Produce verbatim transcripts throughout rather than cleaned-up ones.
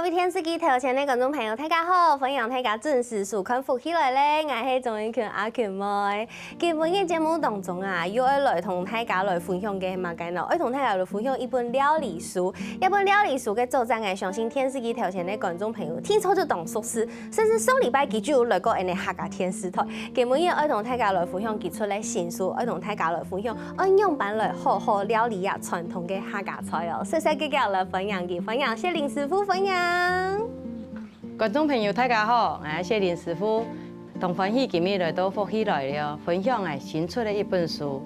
各位電視機頭前个觀眾朋友，大家好！歡迎大家準時收看《福氣來了》，𠊎係鍾英群阿群妹。今晡日節目當中啊，又愛來同大家來分享个麼个呢？愛同大家來分享一本料理書。這本料理書个作者，𠊎相信電視機頭前个觀眾朋友聽說就當熟悉，甚至上禮拜佢就有來過𠊎等客家電視台。今晡日愛同大家來分享佢出个新書，愛同大家來分享愛仰般來好好料理啊傳統个客家菜哦。細細个个來歡迎佢，歡迎薛林師傅，歡迎！觀眾朋友，大家好，𠊎係薛林師傅，當歡喜今日來到《福氣來了》，分享𠊎新出个一本書，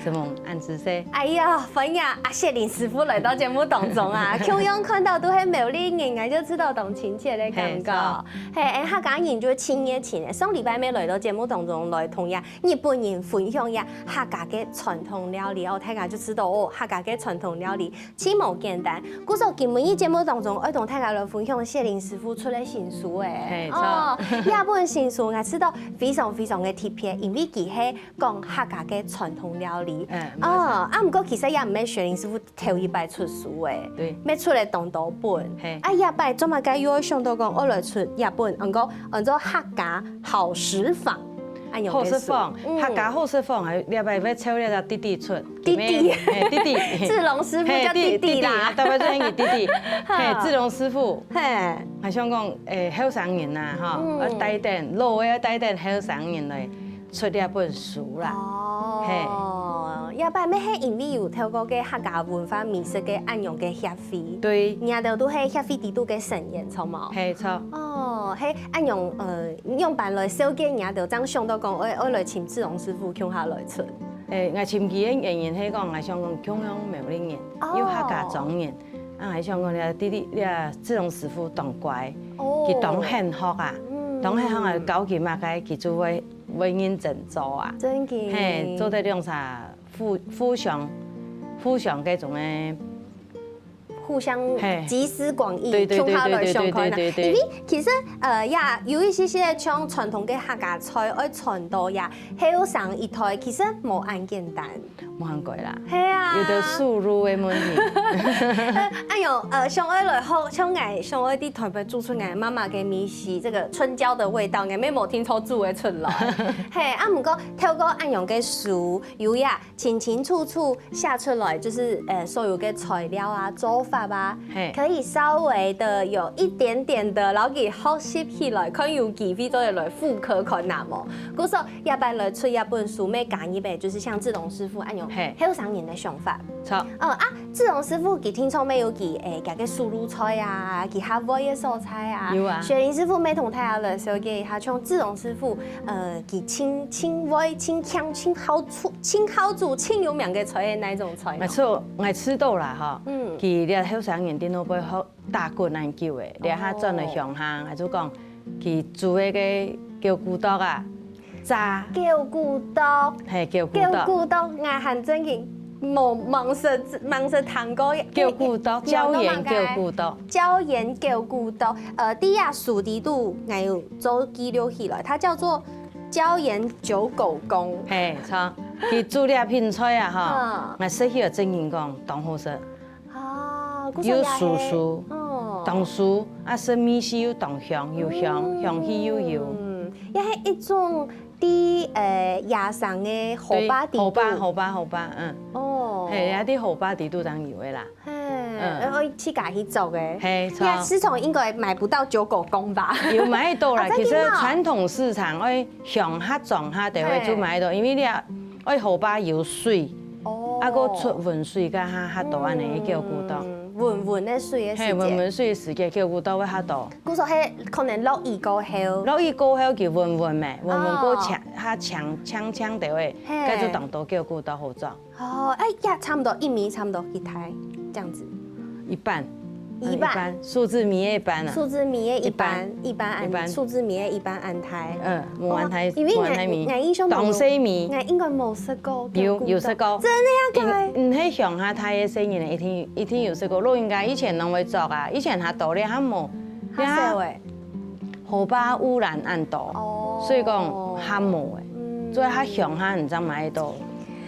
承蒙恁仔細。哎呀，歡迎阿薛林師傅來到節目當中啊！共樣看到都係苗栗人，𠊎就知道當親切个感覺。係，係，𠊎客家人就盡熱情个。上禮拜乜來到節目當中來同這日本人分享這客家个傳統料理哦，大家就知道哦，客家个傳統料理 盡無簡單。故所今晡日節目當中，愛同大家來分享薛林師傅出个新書誒。係，著。哦，這本新書𠊎知道非常非常个特別，因為佢係講客家个傳統料理。嗯，哦，啊，毋過其實也毋係薛林師傅頭一擺出書誒。對。乜出了當多本。係。啊，這擺做麼个又會想到講，愛來出這本，安到，安到客家好食坊。 恁樣个書。好食坊，嗯。客家好食坊，還這擺會湊這隻弟弟出。弟弟。係，弟弟。志龍師傅係，叫弟弟啦。弟弟，啊，大家都喊佢弟弟。哈。係，志龍師傅。係。𠊎想講，誒，後生人啊，吼，嗯。愛帶等，老个愛帶等後生人來出這本書啦。哦。係。這擺乜係因為有透過个客家文化美食个恁樣个協會。對。你兜都係協會底肚个成員，著無？係，著。哦，係恁樣，呃， 仰般來紹介你兜，正想到講，愛，愛來尋志榮師傅共下來出。誒，𠊎尋佢个原因係講，𠊎想講共樣苗栗人，哦。又客家庄人，啊，𠊎想講這弟弟，這志榮師傅當乖，哦。佢當肯學啊，嗯。當肯學啊，教佢麼个，佢就會，會認真做啊。真个。係，做得兩儕互，互相，互相該種个 互相集思廣益，對，對，對，共下來想看啊。對，對，對，對，對，對。因為其實，呃，也有一些些像傳統个客家菜，愛傳到這後生一代，其實無恁簡單。無恁該啦。係啊。有兜輸入个問題。呃，哎喲，呃，想愛來學，像𠊎想愛在台北煮出𠊎媽媽个味緒，這個春嬌的味道，𠊎乜無定著煮會出來。係，啊，毋過透過恁樣个書，有這 清清楚楚寫出來，就是，呃，所有个材料啊、做法啊，係。可以稍微的有一點點的，然後給學習起來，看有機會做得來復刻看啊無。故所，這擺來出這本書，乜加入个，就是像志榮師傅恁樣，係。後生人个想法。著。嗯，啊，志榮師傅佢定著乜有佢，誒，佢个手路菜啊，佢較會个所在啊。有啊。雪玲師傅乜同大家來紹介一下，像志榮師傅，呃，佢盡，盡會、盡強、盡好出 盡好煮、盡有名个菜係哪種菜呢？𠊎知，𠊎知道啦吼，嗯。佢這後生人在外背學打滾恁久誒，這下轉來鄉下，哦。𠊎就講，佢煮个个狗骨刀啊，炸。狗骨刀。係，狗骨刀。狗骨刀，𠊎還真个無，吂識，吂識聽過。狗骨刀，椒鹽狗骨刀。椒鹽狗骨刀，呃，在這書裡肚，𠊎有做記錄起來，它叫做 椒鹽九狗公。係，著。佢煮這品菜啊，吼，嗯。𠊎食起來正經講，當好食。啊，故所也係，有酥酥，嗯。當酥，啊，食味緒又當香，又香，嗯。香氣又有。嗯，也係一種在，呃，野生个河壩底肚。對，河壩，河壩，河壩，嗯。哦。係，也在河壩底肚當有个啦。 嘿，嗯。然後自家去捉个。嘿，著。這市場應該買不到九狗公吧？有買得到啦，啊，真的嗎？其實傳統市場愛鄉下庄下就會，嘿。就買得到，因為你愛，愛河壩有水，哦。啊，過出溫水个較，較多恁樣个狗骨刀。嗯，溫溫个水个時節。嘿，溫溫水个時節，狗骨刀會較多。故所係可能落雨過後。落雨過後佢溫溫咩，溫溫過，哦。強，較強，強強就會，嘿。該就當多狗骨刀好捉。 哦，哎，也差不多一米，差不多幾大，這樣子。一半。一半。嗯，一半，數字米个一半啊。數字米个一半，一半。一半恁，一半。數字米个一半恁大。嗯，無恁大，哦，因為𠊎，無恁大米。𠊎印象當中，當細米。𠊎應該無食過。有，有食過。真的呀，假的？嗯，嗯，該鄉下大个細人仔一定，一定有食過。老人家以前攏會捉啊，以前較多咧，較無。較少欸。 河壩污染恁多，哦。所以講較無欸，嗯。所以較鄉下人正買得到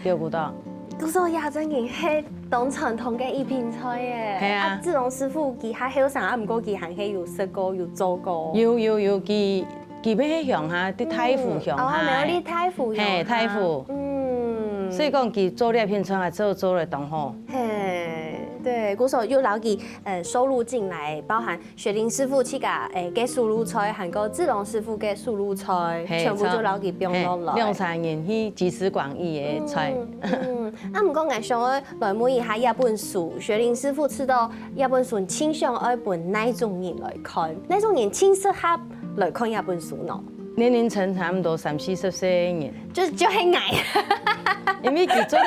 狗骨刀。故所也正經係當傳統个一品菜耶。係啊。啊，志龍師傅佢還後生，啊，毋過佢還係有食過，有做過。有有有，佢佢乜係鄉下，在大湖鄉下。嗯，哦，苗栗大湖鄉下。係，大湖。嗯。所以講佢做這品菜啊，做做得當好。係，對，故所又摎佢呃收入進來，包含雪玲師傅自家誒个手路菜，還過志龍師傅个手路菜，係，全部就摎佢放落來。係，兩儕人去集思廣益个菜。嗯，嗯。啊，毋過𠊎想愛來問一下這本書，雪玲師傅知道這本書，你盡想愛分哪種人來看，哪種人盡適合來看這本書呢？年齡層差不多三四十歲个人。就就係𠊎。因為佢做得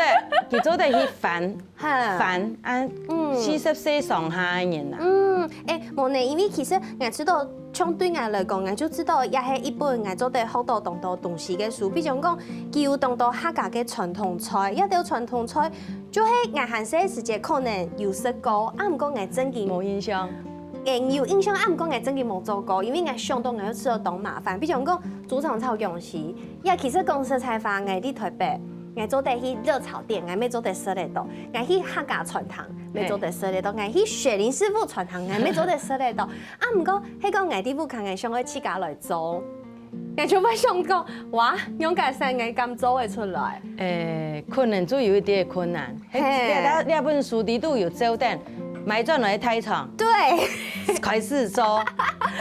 佢做得去翻哈。翻啊，嗯。四十歲上下个人啊。嗯，誒，無呢，因為其實𠊎知道，像對𠊎來講，𠊎就知道這係一本𠊎做得學到當多東西个書。比如講，佢有當多客家个傳統菜，這兜傳統菜就係𠊎還細个時節可能有食過，啊，毋過𠊎正經無印象。誒，有印象，啊，毋過𠊎正經無做過，因為𠊎想到𠊎就知道當麻煩。比如講，豬腸炒薑絲，這其實講實在話，𠊎在台北，𠊎做得去熱炒店，𠊎乜做得食得到；𠊎去客家餐廳，乜做得食得到；𠊎去雪玲師傅餐廳，𠊎乜做得食得到。啊，毋過，係講𠊎在屋下，𠊎想愛自家來做，𠊎就會想講，哇，仰結煞𠊎敢做會出來？誒，困難，就有一點困難。係。這這本書裡肚有照等，買轉來大腸。對。開始做，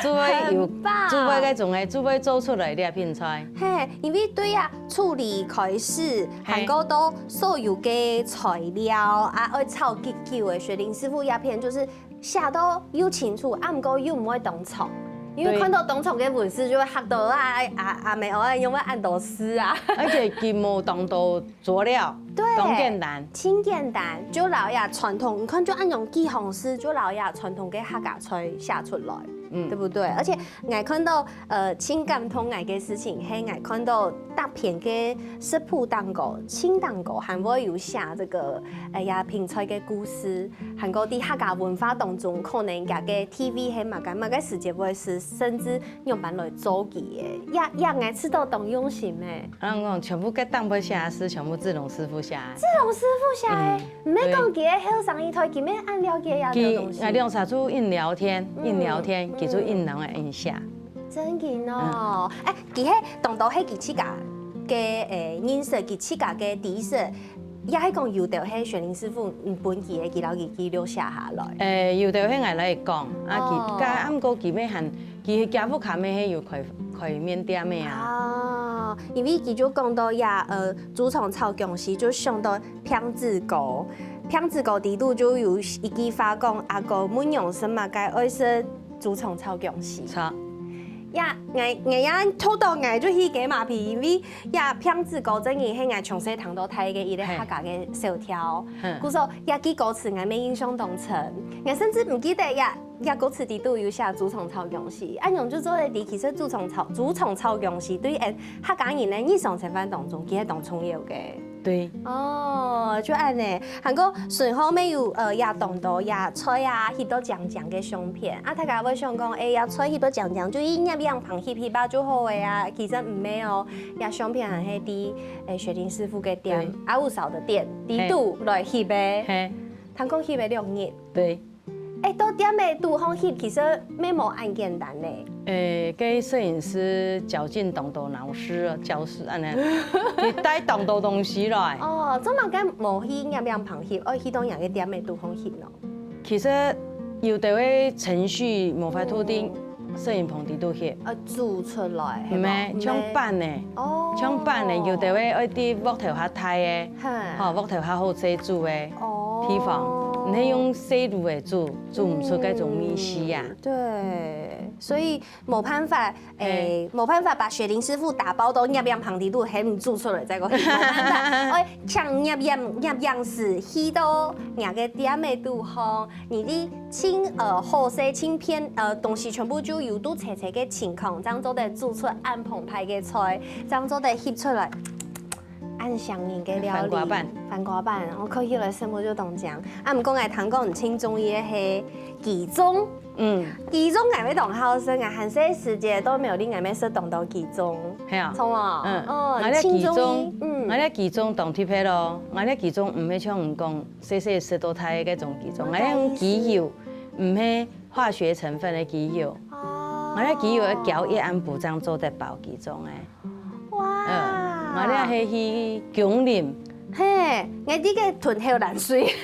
就會有，很棒。就會該種个，就會做出來這品菜。係，因為對啊，處理開始，係。還過到所有个材料啊，愛炒幾久个，雪玲師傅這片就是寫到又清楚，啊，毋過又毋會當長。因為對。看到當長个文字就會嚇到啊，啊，啊，無愛，因為恁多字啊。而且佢無當多 佐料，對，當簡單。盡簡單，就摎這傳統，你看就恁樣幾行字，就摎這傳統个客家菜寫出來，嗯。對不對？而且𠊎看到，呃，盡感動𠊎个事情，係𠊎看到逐篇个食譜當中，盡當中還會有寫這個，哎呀，品菜个故事，還過在客家文化當中，可能佢个地位係麼个，麼个時節會係，甚至仰般來做佢个，也也𠊎試著當用心誒。 恁樣講，全部該當初寫个字，全部志龍師傅寫个。志龍師傅寫个，嗯，毋係講佢个後生一代，佢乜恁了解這兜東西。佢，啊，兩儕就恁聊天，嗯，恁聊天，嗯。佢就恁能个恁寫。真个哦，嗯。誒，佢係當多係佢自家个，誒，認識，佢自家个知識，也係講有兜係雪玲師傅，嗯，分佢个，佢摎佢記錄寫下來。誒，有兜係𠊎來講，啊，佢，哦。該毋過佢乜還 佢係家屋下面係有開開麵店个啊。哦，因為佢就講到呀，呃，豬腸炒薑絲，就想到病子哥。病子哥裡肚就有一句話講，阿哥，恁樣食麼个愛食豬腸炒薑絲。著。呀，𠊎𠊎也讀到𠊎就起雞嫲皮，因為呀，病子哥真个係𠊎從細聽到大个一個客家个小調。嘿。嗯。故所，這句歌詞𠊎乜印象當深，𠊎甚至毋記得呀， 這歌詞裡肚有寫豬腸炒薑絲，恁樣就做得知，其實豬腸炒豬腸炒薑絲對𠊎客家人个日常生活當中，其實當重要个。對。哦，就恁呢。還過順後尾有呃，也當多也菜啊，翕到靚靚个相片。啊，大家會想講，誒，也菜翕到靚靚，就去攝影棚翕翕啊就好个啊。其實毋係哦，這相片還係在誒雪玲師傅个店，對。阿武嫂的店，裡肚來翕个。嘿。聽講翕个兩日。對。 誒，到店个肚項翕，其實乜無恁簡單呢。誒，該攝影師絞盡當多腦汁啊，絞絲恁呢，佢帶當多東西來。哦，做麼个無去攝影棚翕，愛去到人个店个肚項翕呢？其實有兜个程序無法度在攝影棚裡肚翕。呃，做出來，係無？毋係，像粄呢，哦。像粄呢，有兜个愛在鑊頭下大个，嘿。吼，鑊頭下好勢煮个。 哦。配方，你係用細爐个煮，煮毋出該種味緒啊。嗯，對，所以無辦法，誒，嘿。無辦法把雪玲師傅打包到攝影棚裡肚，還毋煮出來，再過去，無辦法。愛請攝影，攝影師去到若个店个肚項，你的盡，呃，好勢，盡片，呃，東西全部就有都齊齊个情況，正做得煮出恁澎湃个菜，正做得翕出來。 恁香人个料理。番瓜粄。番瓜粄，𠊎看起來生活就當靚。啊，毋過𠊎聽講你盡中意个係雞樅。嗯，雞枞𠊎乜當好食，𠊎還細時節到苗栗𠊎乜食當多雞枞。係啊。著無？嗯，哦，𠊎這雞枞，清中醫，嗯。𠊎這雞枞當特別囉，𠊎這雞枞毋係像你講細細食到大个該種雞枞，𠊎用雞油，毋係化學成分个雞油。哦。𠊎這雞油愛攪一暗晡正做得包雞枞个。 哇。嗯，𠊎這係去芎林。嘿，𠊎這个吞口涎水。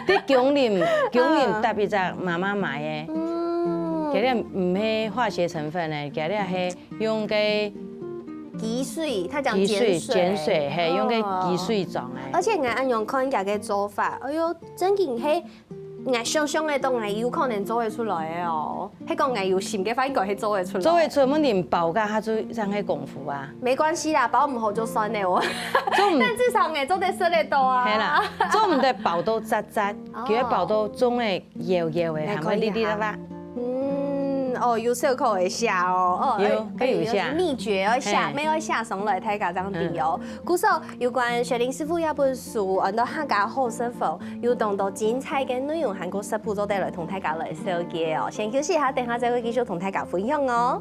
在芎林，芎林搭一隻媽媽買个。嗯。佢這毋係化學成分个，佢這係用个雞水，他講雞水，鹼水。鹼水，嘿，用个雞水裝个。哦。而且𠊎恁樣看佢个做法，哎喲，真經係 𠊎想像得到，𠊎有可能做得出來个哦。係講𠊎有心个話，應該係做得出來。做得出，問題包个，佢就正係功夫啊。沒關係啦，包毋好就算了哦。做毋但至少𠊎做得食得到啊。係啦，做毋得包到扎扎，哦。佢愛包到中个、幼幼个，還會還可以哈。粒粒啦啦。嗯，哦，有小可愛寫哦，哦，有，哎，可以有寫。哎，有祕訣愛寫，嘿。乜愛寫上來，大家正知哦。嗯。故所有關雪玲師傅這本書，安到客家好食風， 有當多精彩个內容，還過食譜做得來同大家來紹介哦。先休息一下，等下再會繼續同大家分享哦。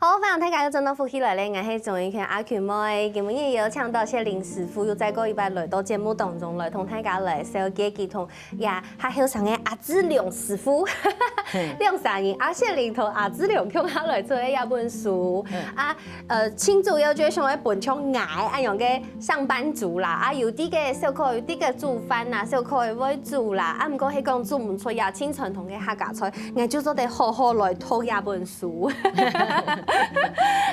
好，歡迎大家又轉到福氣來了，𠊎係鍾玉權阿權妹。今晡日邀請到雪玲師傅，又再過一擺來到節目當中來，同大家來紹介佢同這較後生个阿志良師傅。嘿。兩儕人，阿雪玲同阿志良共下來出个這本書。嗯。啊，呃，盡主要就係想愛分像𠊎恁樣个上班族啦，啊，有兜个小可，有兜个煮飯啦，小可會煮啦，啊，毋過係講煮毋出這盡傳統个客家菜，𠊎就做得好好來讀這本書。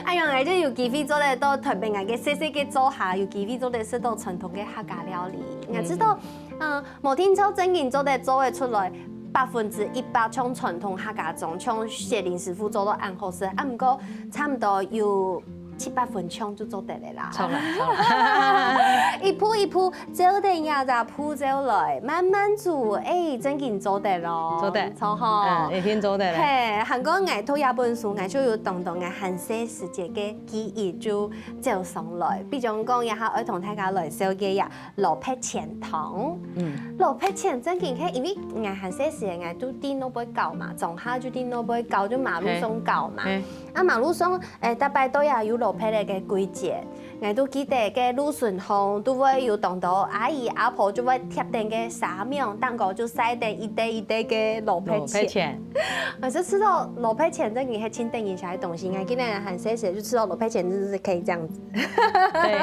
哎呀，𠊎就有機會做得到特別𠊎个細細个灶下，有機會做得食到傳統个客家料理。𠊎知道，嗯，無定著真經做得做得出來百分之一百像傳統客家庄，像雪玲師傅做到恁好食，啊，毋過差毋多有七八分像就做得了啦。著啦，著啦。一步一步照等這隻步驟來，慢慢做，哎，真經做得咯。做得。著吼。嗯，一定做得咧。嘿，還過𠊎讀這本書，𠊎就有當多𠊎還細時節个記憶就走上來。比如講，這下愛同大家來紹介這蘿蔔錢湯。嗯。蘿蔔錢真經係，因為𠊎還細時，𠊎都在外背搞嘛，庄下就在外背搞，就馬路上搞嘛。嘿。嘿。啊，馬路上，誒，逐擺都也有蘿蔔个季節。 𠊎都記得該路脣項都會有當多阿姨阿婆就會貼等个沙網，頂高就曬等一垤一垤个蘿蔔錢。蘿蔔錢。𠊎就知道蘿蔔錢真經係盡得人惜个東西，𠊎記得還細時就知道蘿蔔錢就是可以這樣子。對。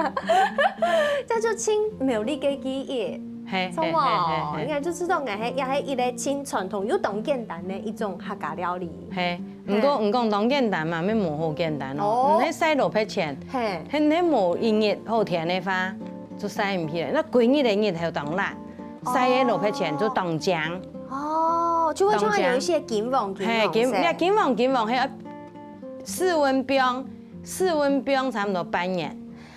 這就盡苗栗个記憶。嘿，著無？嘿，嘿，嘿，嘿。應該就知道𠊎係，也係一個盡傳統又當簡單个一種客家料理。嘿。 毋過，嘿。毋過當簡單嘛，乜無好簡單哦。哦。你係曬蘿蔔錢，嘿。係你無一日好天个話，就曬毋起來。該歸日个日頭當辣，曬个蘿蔔錢就當靚。哦，就會像有一些金黃，金黃色。嘿，金，你看金黃，金黃，係愛室溫冰，室溫冰差毋多半年。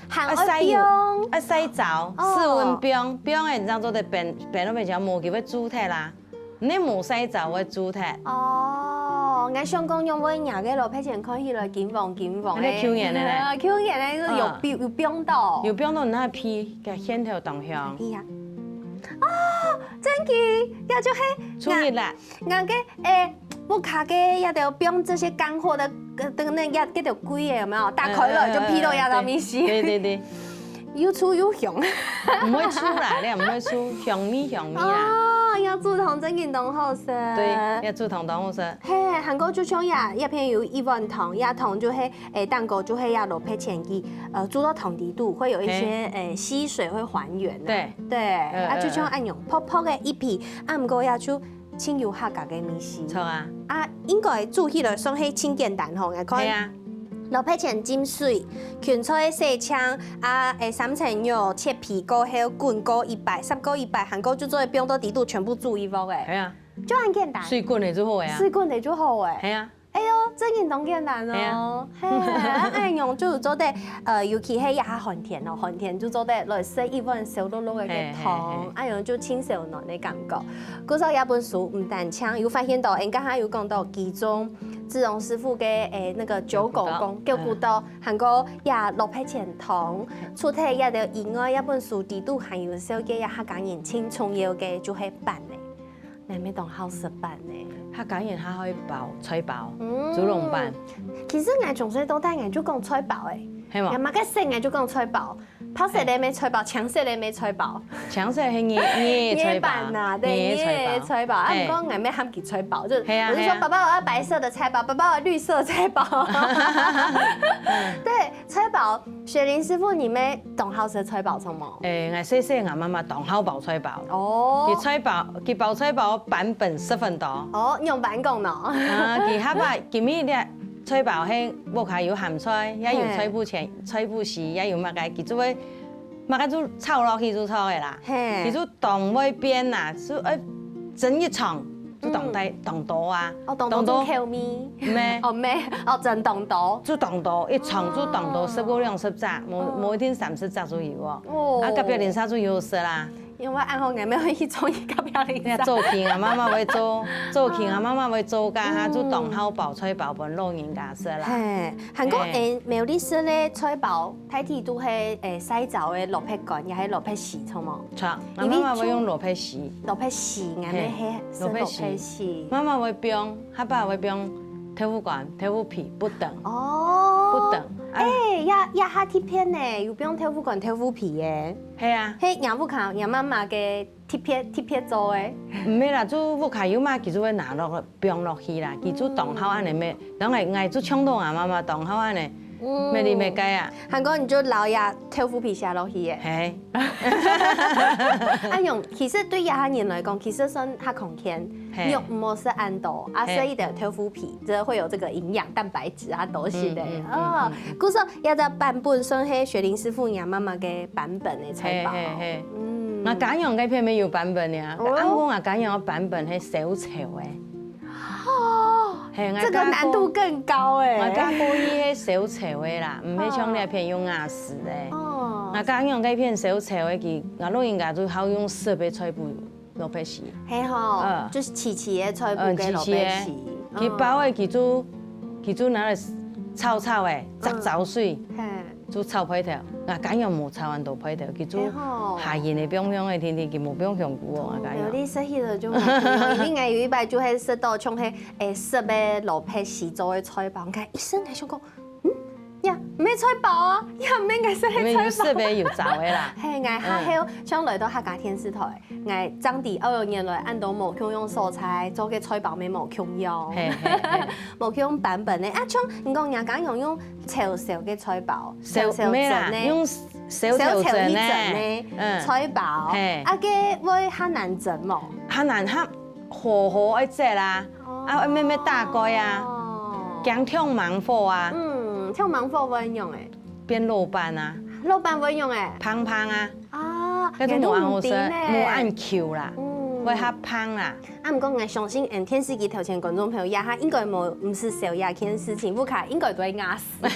還愛冰。愛曬有，愛曬燥，哦。室溫冰，冰个你正做得冰，冰到變成無，佢會蛀忒啦。 你無曬燥會蛀忒。哦，𠊎想講仰會若个蘿蔔錢看起來金黃金黃个。該舊年个咧。舊年个有，嗯。有，有冰到。有冰到，你那皮个餡頭當香。哎呀，哦，真个，也就係，蛀忒啦。𠊎个，誒，屋下个也都冰這些乾貨的，呃，等等，也，這條櫃个有沒有？打開來就皮到也到米稀。嗯，嗯，嗯，嗯，對，對，對。 又臭又香。毋會臭啦，你也毋會臭，香味香味啦。哦，這煮湯真經當好食。對，這煮湯當好食。嘿，還過就像這，這片有一碗湯，這湯就係，誒，頂高就係這蘿蔔錢佢，呃，煮到湯底肚，會有一些，嘿。誒，溪水會還原啊。對。對，嗯，啊，就像恁樣，嗯，嗯。薄薄个一皮，啊，毋過這就 盡有客家个味緒。著啊。啊，應該煮起來算係盡簡單吼，𠊎看。係啊。蘿蔔錢浸水，芹菜洗淨，啊，誒，三層肉切皮過後滾過一擺，煠過一擺，還過就做得放到底肚全部煮一鑊誒。係啊。就恁簡單。水滾了就好个啊。水滾了就好誒。係啊。哎喲，真个當簡單哦。係啊。係，啊，恁樣就做得，呃，尤其係這下寒天哦，寒天就做得來食一碗燒漉漉个湯，係，係，係。恁樣就盡燒暖个感覺。故所這本書毋單淨有發現到，𠊎剛剛有講到其中志榮師傅个，誒，那個九九公，九九豆，九九豆，嗯。還過這蘿蔔煎湯，除忒這兜以外，這本書裡肚還有紹介這客家人盡重要个就係粄呢。 𠊎乜當好食粄呢。客家人較會包菜包、嗯，豬籠粄。其實𠊎從細到大，𠊎就講菜包誒。係無？𠊎麼个色𠊎就講菜包，白色个乜菜包，青色个乜菜包。青色係你，你个菜包。你个粄啊，對，你个菜包。你个菜包。啊，係。毋過𠊎乜喊佢菜包，就，係啊，我就說，係啊。爸爸，我要白色的菜包，爸爸，我要綠色菜包。對， 菜包，雪玲師傅，你乜當好食菜包著無？誒，𠊎細細，𠊎媽媽當好包菜包。哦。佢菜包，佢包菜包粄本十分多。哦，你用粄講喏。啊，佢下擺，今日這菜包係屋下有鹹菜，也有菜脯錢，菜脯絲，也有麼个，佢就會，麼个就炒落去就炒个啦。嘿。佢就當會變啦，就愛蒸一床。 就當大，嗯。當多啊。哦，當多當多。做口味。毋係。哦，毋係，哦，蒸當多。就當多，一床就當多，哦。十個兩十隻，無，哦。無一定三十隻就有哦。哦。啊，隔壁鄰舍就有食啦。因為恁好，𠊎乜會去做隔壁鄰舍。你看做起啊，媽媽會做，做起啊，哦。媽媽會做，該下就當好包菜包分老人家食啦。嘿，還過，嘿。誒，苗栗市个菜包，大體都係，誒，曬燥个蘿蔔乾，也係蘿蔔絲，著無？著，𠊎媽媽會用蘿蔔絲。因為蘿蔔絲，𠊎乜係食蘿蔔絲。嘿，蘿蔔絲。媽媽會放，下擺會放豆腐乾、豆腐皮，不等。哦。不等。啊。誒，這，這下特別呢，有放豆腐乾、豆腐皮耶。係啊。係，若屋下，若媽媽个特別，特別做个。毋係啦，就屋下有嘛，佢就會拿落，放落去啦，佢就當好恁樣咩。嗯。當然，𠊎就像到𠊎媽媽當好恁樣，嗯。咩哩咩个啊。還過你就撈這豆腐皮下落去耶。嘿。 恁樣，其實對這下人來講，其實算較康健，嘿。肉毋好食恁多，啊，嘿。食一點豆腐皮，這會有這個營養蛋白質啊，東西的。嗯，嗯，嗯，哦，嗯，嗯。故所這隻版本算係雪玲師傅若媽媽个版本个菜包。嘿，嘿，嘿。嗯。𠊎家娘該片乜有版本呢，哦。啊，毋過𠊎家娘个版本係燒炒个。 哦，嘿，這個難度更高欸。𠊎家姑佢係燒炒个啦，毋係像這片用瓦斯个。哦。𠊎家娘該片燒炒个，佢，𠊎老人家就好用濕个菜脯蘿蔔絲。係吼，嗯。就係萋萋个菜脯个蘿蔔絲。嗯，萋萋个。佢包个，佢就，佢就拿來炒炒个，嗯。煠燥水。嘿。 就炒配豆。𠊎家娘無炒恁多配豆，佢就，係吼。下人个放香个，天天佢無放香菇哦，𠊎家娘。哦，有你食起來就無一樣，因為𠊎有一擺就係食到像係，誒，濕个蘿蔔絲做个菜包，𠊎看一聲，𠊎想講，嗯，呀，毋係菜包啊，呀，毋係𠊎食个菜包。因為有濕个有燥个啦。嘿，𠊎下後，嗯。像來到客家電視台， 𠊎正知哦，原來恁多無共樣所在，做个菜包乜無共樣。嘿，嘿，嘿。無共樣版本呢。啊，像你講，若家娘用炒燒个菜包，燒，炒燒蒸个，毋係啦，用燒，燒炒去蒸个，炒去蒸个嗯。菜包，嘿。啊，該會較難蒸無？較難，較火候愛節啦，哦。啊，愛慢慢打開啊，驚忒猛火啊。嗯，忒猛火會仰仔？變老粄啊。老粄會仰仔？芳芳啊。 啊，該就無恁好食，也都毋甜呢。無恁Q啦，嗯。會較芳啦。啊，毋過𠊎相信，嗯，電視機頭前觀眾朋友，這下應該無，毋使愁這件事情，屋下應該都會壓死，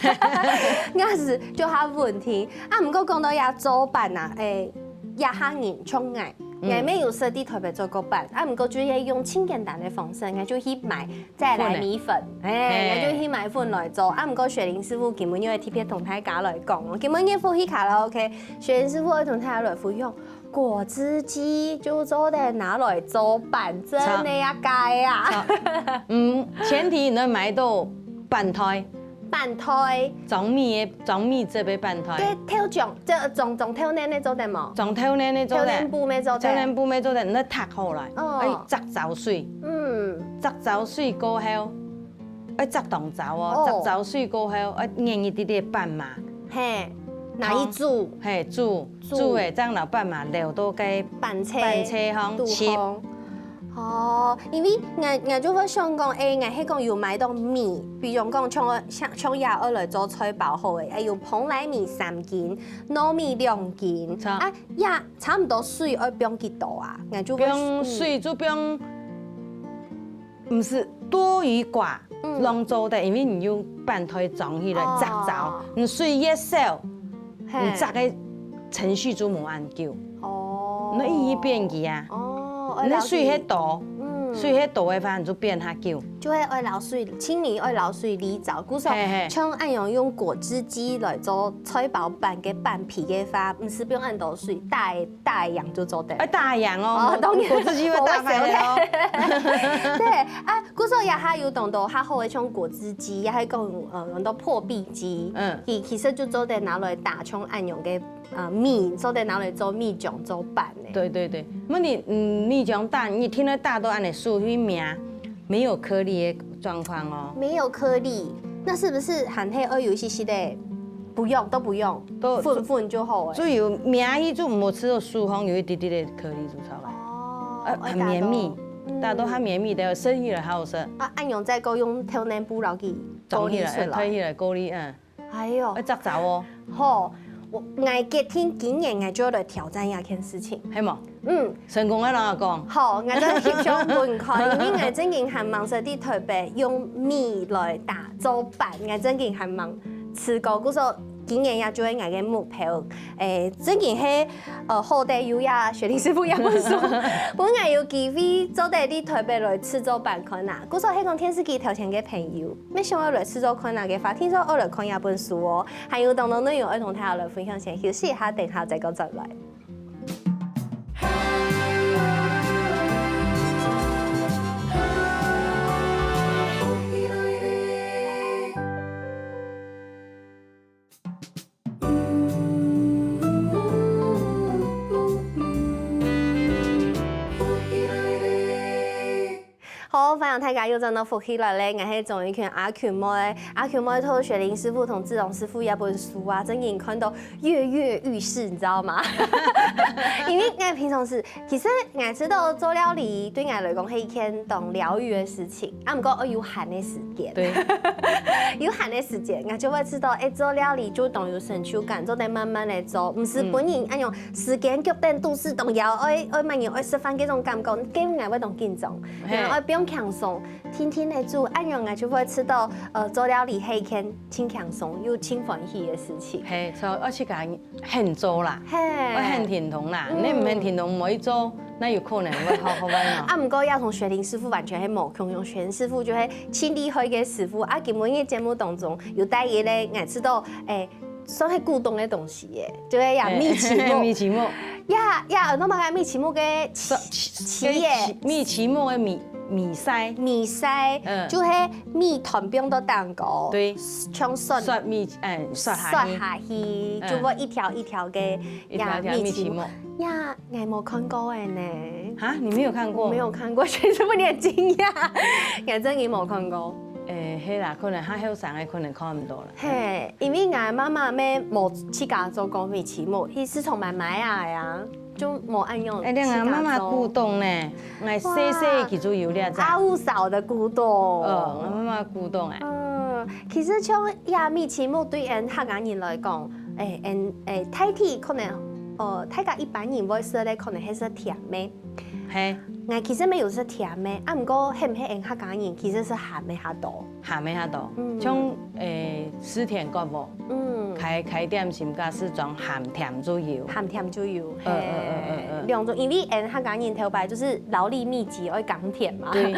壓死就較穩定。啊，毋過講到這做粄啊，誒，這下人像𠊎，嗯。𠊎乜有識得特別做過粄，啊，毋過就係用盡簡單个方式，𠊎就去買 再來米粉，粉的。哎，嘿。那就去買粉來做。啊，毋過雪玲師傅今晡日特別同大家來講哦，今晡日福氣卡拉OK，雪玲師傅會同大家來分享果汁機就做得拿來做粄，真的呀，該啊。著。嗯，前提你愛買到粄袋。粄袋。裝米的，裝米汁的粄袋。該豆漿，這裝，裝豆奶的做得無？裝豆奶的做得。豆奶布的做得。豆奶布的做得，你愛糴好來，哦。愛煠燥水。嗯。煠燥水過後， 愛煠當燥哦，哦。煠燥水過後，愛研一滴滴粄嫲。嘿，拿去煮。嘿，煮，煮。煮了，正摎粄嫲撈到該粄粞，粄粞項，肚項。切。哦，因為𠊎，𠊎就會想講，誒，𠊎係講有買到米，比如講像，像，像這愛來做菜包好誒，愛有蓬萊米三斤，糯米兩斤，著。啊，也差毋多水愛放幾多啊？𠊎就會，放水就放，嗯。毋係，多與寡，嗯。弄做得，因為你用粄袋裝起來，哦。煠燥，你水越少，嘿。你煠个程序就無恁久。哦。你一邊去啊，哦，你水係多，愛摎佢，嗯。水係多个話，你就變較久。就會愛摎水，請你愛摎水瀝燥。故所，嘿嘿。像恁樣用果汁機來做菜包粄个粄皮个話，毋使放恁多水，大个，大个樣就做得。哎，大个樣哦，哦，當然。果汁機會打開的哦。我會曉得。對，啊， 故所這下有當多較好个像果汁機，也係講，呃，當多破壁機，嗯。佢其實就做得拿來打像恁樣个，呃，米，做得拿來做米漿、做粄个。對對對，問題，嗯，米漿打，你聽得打到恁樣手去摸，沒有顆粒的狀況哦。沒有顆粒，那是不是還係愛有一些些的？不用，都不用，都粉粉就好了。就有摸去就無試到手上有一滴滴的顆粒就出來。哦，啊，很綿密。 嗯。打到較綿密个，食起來較好食。啊，恁樣再過用透明布摎佢裝起來，過濾出來。哎，推起來，過濾，嗯。哎喲。愛煠燥哦。好，𠊎，𠊎決定今年𠊎就來挑戰這件事情。係無？嗯。成功个人講。好，𠊎再翕相分你看，因為𠊎正經還吂識在台北用米來打做粄，𠊎正經還吂試過，故所 今年也就係𠊎个目標。誒，正經係，呃，好得有這雪玲師傅這本書，分𠊎有機會做得在台北來試做粄看啊。故所係講電視機頭前个朋友，乜想愛來試做看啊个話，聽說愛來看這本書哦，還有當多內容愛同大家來分享，先休息一下，等下再過轉來。 好，歡迎大家又轉到福氣來了，𠊎係鍾玉群阿群妹。阿群妹透過雪玲師傅同志龍師傅這本書啊，正經看到躍躍欲試，你知道嗎？因為𠊎平常時 其實𠊎知道做料理對𠊎來講係一件當療癒个事情，啊，毋過愛有閒个時間。對。有閒个時間，𠊎就會知道，誒，做料理就當有成就感，做得慢慢个做，毋使分人，嗯。恁樣時間腳等肚屎當枵，愛，愛慢慢愛食飯該種感覺，該𠊎會當緊張，嘿。然後愛放輕鬆，定定个煮，恁樣𠊎就會知道，呃，做料理係一件真輕鬆又真歡喜个事情。嘿，所以愛自家 肯做啦，嘿。愛肯停動啦，嗯。你毋肯停動，無去做，哪有可能會好，好辦哦？啊，毋過也同雪玲師傅完全係無共樣，雪玲師傅就係盡厲害个師傅。啊，今晡日節目當中有帶一個，𠊎知道，誒，算係古董个東西耶，就係呀，嘿。米篩目。米篩目。呀，呀，你有看過米篩目个篩，篩耶？米篩目个米，米篩。米篩，嗯。就係米團放到頂高。對。像刷 刷米，哎，刷下去。刷下去，嗯。就會一條一條个，一條一條米篩目。呀，米篩目。呀，𠊎無看過个呢。哈，你沒有看過？我沒有看過，所以這麼驚訝。𠊎真个無看過。誒，係啦，可能較後生个可能看毋到啦。嘿，因為𠊎媽媽乜無自家做過米篩目，佢係從買買啊呀。 就無恁樣。哎，你看媽媽古董呢，𠊎細細佢就有這隻。哇，阿五嫂的古董。哦，𠊎媽媽古董哎。嗯，其實像這米篩目對𠊎客家人來講，誒，𠊎，誒，大體可能，呃，大家一般人會食个可能係食甜个。嘿。𠊎其實乜有食甜个，啊，毋過係毋係𠊎客家人其實係鹹个較多。 鹹个較多，嗯。像，誒，四田割肉，嗯。開，開點心，該係裝鹹甜都有。鹹甜都有，呃，呃，呃，呃，呃。嘿，兩種，因為𠊎客家人頭擺就係勞力密集，愛耕田嘛。對。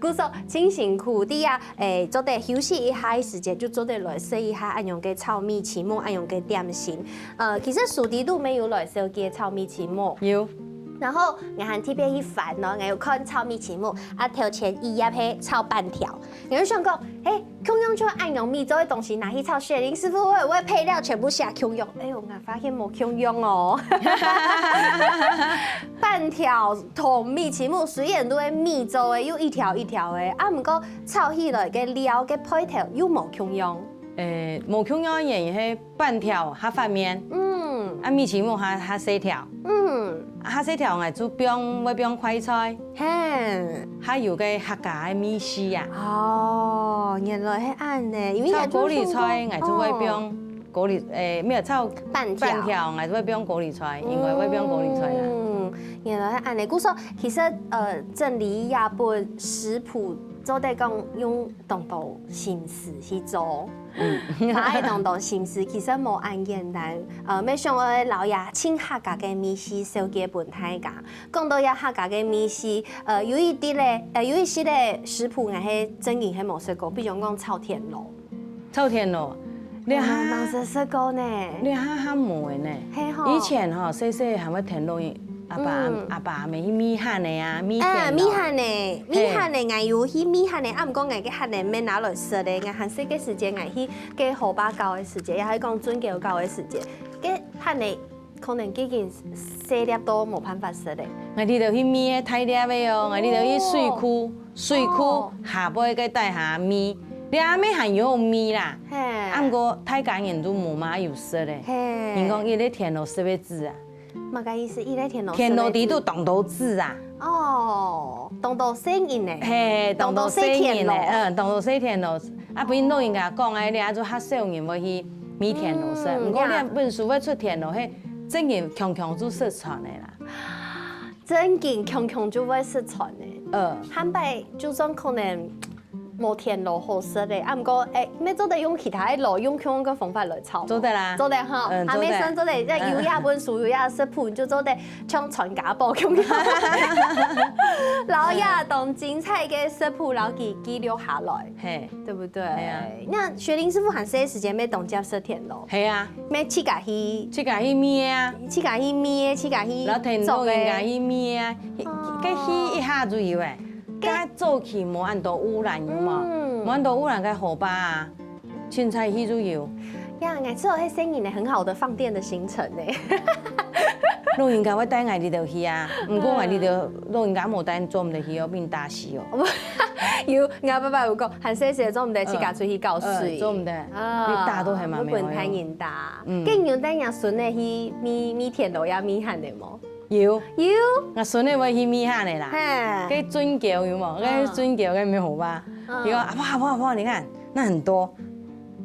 故所真辛苦，對啊，誒，做得休息一下个時間，就做得來食一下恁樣个炒米篩目，恁樣个點心。呃，其實書裡肚乜有來紹介炒米篩目。有。然後𠊎還特別去翻哦，𠊎有看炒米篩目，啊，頭前一頁係炒粄條。 𠊎就想講，誒，共樣就恁樣米做个東西拿去炒，雪玲師傅會毋會配料全部寫共樣？哎喲，𠊎發現無共樣哦。粄條同米篩目雖然都係米做个，又一條一條个，啊，毋過炒起來个料个配料又無共樣。誒，無共樣个原因係 粄條較闊面，嗯。啊，米篩目較，較細條。嗯。啊，較細條𠊎就放，會放快菜。嘿。還有个客家个米絲啊。哦，原來係恁呢，因為炒高麗菜𠊎就會放高麗，哦。誒，沒有，炒粄條。粄條𠊎就會放高麗菜，因為會放高麗菜啦。嗯，原來係恁呢。故所其實，呃，整理這本食譜做得講用當多心思去做，花了當多心思，其實無恁簡單。呃，愛想愛摎這盡客家个味緒紹介分大家。講到這客家个味緒，呃，有一滴咧，呃，有一息个食譜，𠊎係正經係無食過，比如講炒田螺。 炒田螺，這下，有無食過呢？這下還無个呢。係吼。以前吼，細細還會田螺，阿爸，嗯。阿爸阿姆去覓蜆仔啊，覓田螺。啊，覓蜆仔，覓蜆仔，𠊎有去覓蜆仔，啊，毋過𠊎个蜆仔毋係拿來食个，𠊎還細个時節，𠊎去該河壩搞个時節，也係講圳溝搞个時節，該蜆仔 可能已經細粒到無辦法食咧。𠊎這兜去覓个大粒个哦，𠊎這兜去水庫，水庫下背个底下覓，這下乜還有覓啦。係。啊，毋過大家人都無麼有食咧。係。人講一粒田螺食會死啊。麼个意思？一粒田螺食會死？田螺底肚當多子啊。哦，當多細人呢。係，當多細人呢，當多細田螺。嗯，當多細田螺。 啊，分老人家講，哎，這下就較少人會去覓田螺食。嗯，毋過這本書會出田螺，係正經強強就失傳个啦。正經強強就會失傳个。呃。下擺就算可能無田螺好食个，啊，毋過，哎，乜做得用其他个螺，用共樣个方法來炒。做得啦。做得哈，嗯，做得。還無算做得，這有這本書，有這食譜，你就做得像傳家寶共樣。摎這當精彩个食譜，摎佢記錄下來。 嘿。對不對？係啊。該雪玲師傅還細个時節，乜當輒食田螺。係啊。乜自家去，自家去覓啊。自家去覓，自家去摎田螺應該去覓啊。去，哦。該去一下就有欸。該，該早期無恁多污染，有無？嗯。無恁多污染个河壩啊，凊彩去就有。呀，𠊎知道該細人仔很好的放電的行程呢。老人家會帶𠊎這兜去啊，毋過𠊎這兜老人家無帶，做毋得去哦，分人打死哦。 有，𠊎爸爸有講，還細細做毋得自家出去搞水。嗯，嗯，做毋得。啊，你打都還蠻無用。你分大人打。嗯。該你有帶若孫仔去覓，覓田螺也覓蜆仔無？有。有？𠊎孫仔會去覓蜆仔啦。嘿。該圳溝有無？該圳溝該無吧？嗯。佢講：「阿婆，阿婆，阿婆，你看，那很多。」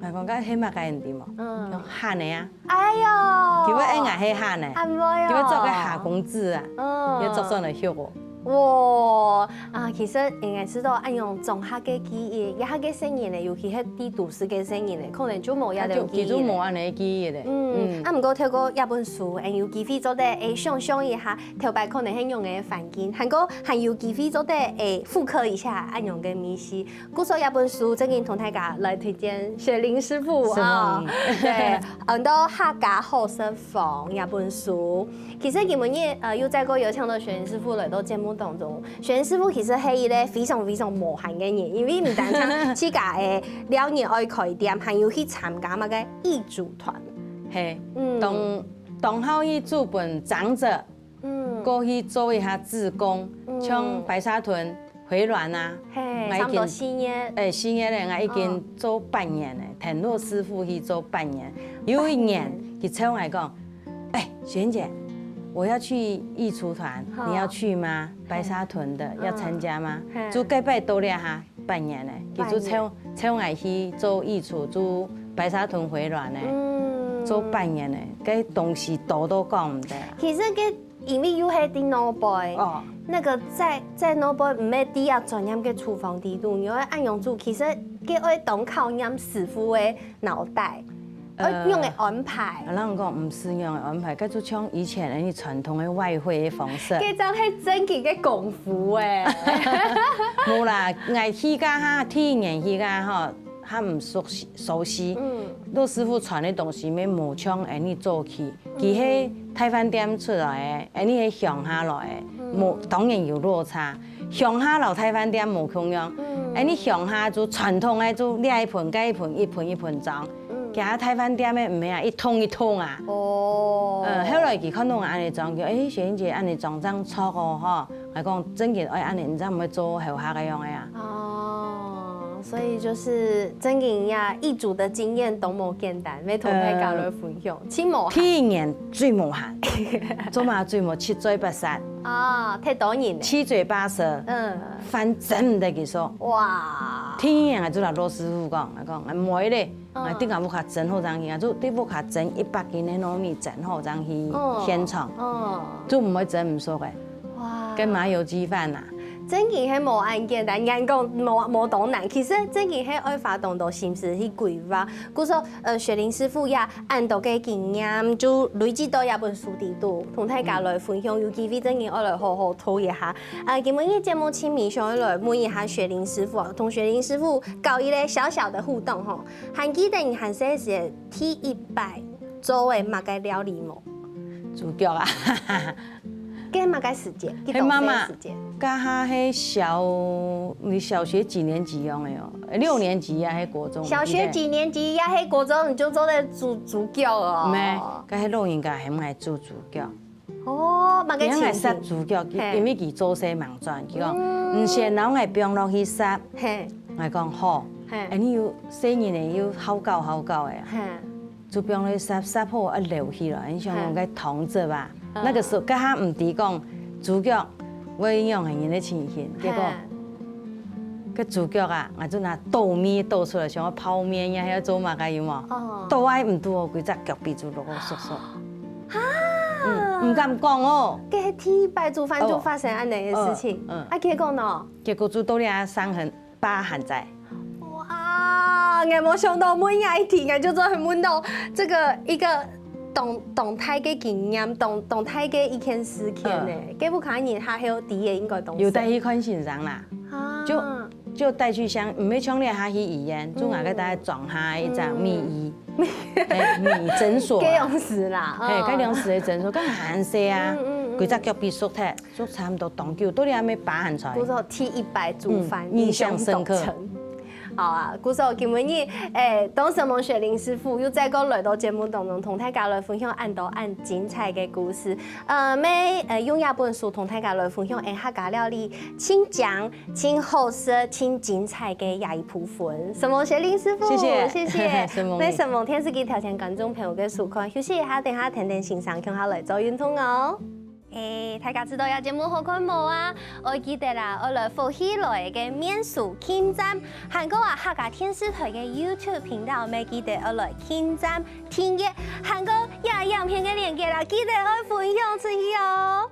𠊎講：「該係麼个你知無？」嗯。佢講：「蜆仔啊。」 哎喲，佢會恁樣係喊呢，恁會哦。佢會做个下公子啊，哦。佢做上來畜哦。哇，啊，其實應該知道，恁樣種下个記憶，這下个細人呢，尤其係在都市个細人呢，可能就無這種記憶了。佢就，佢就無恁樣个記憶了。嗯，嗯。啊，毋過透過這本書，欸，有機會做得，欸，想像一下，頭擺可能係仰个環境，還過還有機會做得，欸，復刻一下恁樣个味緒。 故所這本書正經同大家來推薦雪玲師傅啊。對，很多客家好食坊這本書。其實今晡日，呃，又再過邀請到雪玲師傅來到節目當中。雪玲師傅其實係一個非常非常無閒个人，因為毋單淨自家个料理愛開店，還有去參加麼个義煮團。嘿，嗯。當，當好去煮分長者， 嗯。過去做一下志工，嗯。像白沙屯回鑾啊，嘿，𠊎已經，差不多四月。欸，四月咧，𠊎已經做半年咧，哦。田螺師傅去做半年。有一年，半年。佢招𠊎講：「欸，雪玲姐，我要去義廚團，好。你要去嗎？白沙屯的，嗯。要參加嗎？」嘿。就隔壁到這下半年咧，佢就招，半年。招𠊎去做義廚，就白沙屯回鑾咧，嗯。做半年咧，該東西多到講毋得啊。其實該 因為又係在外背，哦。那個在，在外背毋係在這專業个廚房裡肚，你愛恁樣煮，其實該愛當考驗師傅个腦袋，呃，愛仰般个安排。啊，人講毋使仰般个安排，該就像以前个傳統个外燴个方式。該正係正經个功夫欸。無啦，𠊎去該下，第一年去該下吼， 較毋熟悉，熟悉。嗯。老師傅傳个東西乜無像𠊎俚早期，佢係大飯店出來个，𠊎俚係鄉下來个，嗯。無，當然有落差。鄉下摎大飯店無共樣，嗯。𠊎俚鄉下就傳統个，就這一盆該一盆，一盆一盆裝。嗯。其他大飯店个毋係啊，一桶一桶啊。哦。嗯，後來佢看到𠊎恁樣裝，佢：「欸，雪玲姐恁樣裝正著哦，吼。」 𠊎講：「正經愛恁樣，你正毋會做後下个樣个啊。」哦，所以就是正經呀，義煮个經驗都無簡單，愛同大家來分享，盡無閒。第一年最無閒，做麼个最無，七嘴八舌。啊，忒多人了。七嘴八舌，嗯。飯蒸毋得佢食。哇。第一年𠊎就摎老師傅講，𠊎講：「𠊎毋會咧，嗯。𠊎等下屋下蒸好正去，𠊎就在屋下蒸一百斤个糯米蒸好正去現場。」嗯。就毋會蒸毋熟个。 哇。該麻油雞飯啊，真个係無恁簡單，人講無，無當難，其實真个係愛花當多心思去規劃。故所，呃，雪玲師傅也恁多个經驗，就累積到這本書裡肚，同大家來分享，有機會真个愛來好好讀一下。呃，今晡日節目盡尾想愛來問一下雪玲師傅哦，同雪玲師傅搞一個小小的互動吼。還記得你還細時第一擺做个麼个料理無？ 豬腳啊。該麼个時節？該當細个時節？該下係小，你小學幾年級樣个哦？六年級啊，還國中？小學幾年級呀？還國中你就做得煮，煮腳哦？無，該係老人家喊𠊎煮豬腳。哦，麼个情形？𠊎煠豬腳，因為佢做事吂轉，佢講，毋先摎𠊎放落去煠。係。𠊎講好。係。哎，你有細人仔，有好搞好搞个啊。係。 就放落去煠，煠好啊撈起來，你想講該湯汁啊，那個時候，該下毋知講豬腳會仰般个情形，結果，該豬腳啊，𠊎就拿倒麵倒出來，想愛泡麵呀，還愛做麼个有無？倒啊毋著哦，歸隻腳髀就綠綠縮縮。嗯，毋敢講哦。該係第一擺煮飯就發生恁樣个事情，嗯，嗯。啊，結果呢？結果就到這傷痕 疤還在。哇，𠊎無想到問這一題，𠊎就做得問到這個一個當，當大个經驗，當，當大个一件事情呢。嗯。該屋下人還有知个應該當少。有帶去看先生啦。啊。就，就帶去像，毋係像你下去醫院，就𠊎个帶裝下一張米衣，嗯。嘿，米診所啦。該樣式啦，嘿，嗯。該樣式个診所，該還細啊，嗯，嗯，嗯。歸隻腳髀縮忒。 就差毋多當久，到底還無疤還在。故所第一擺煮飯，嗯，印象深刻。印象當深。好啊，故所今晡日，誒，當承蒙雪玲師傅又再過來到節目當中，同大家來分享恁多恁精彩个故事。呃，乜，呃，用這本書同大家來分享，誒，客家料理盡靚、盡好食、盡精彩个這一部分。承蒙雪玲師傅，謝謝。謝謝。承蒙你。乜承蒙電視機頭前觀眾朋友个收看，休息一下，等下跈等先生共下來做運動哦。 誒，大家知道這節目好看無啊？愛記得啦，愛來福氣來个面書訂閱，還過啊客家電視台个YouTube頻道，乜記得愛來訂閱、訂閱，還過這影片个連結啦，記得愛分享出去哦。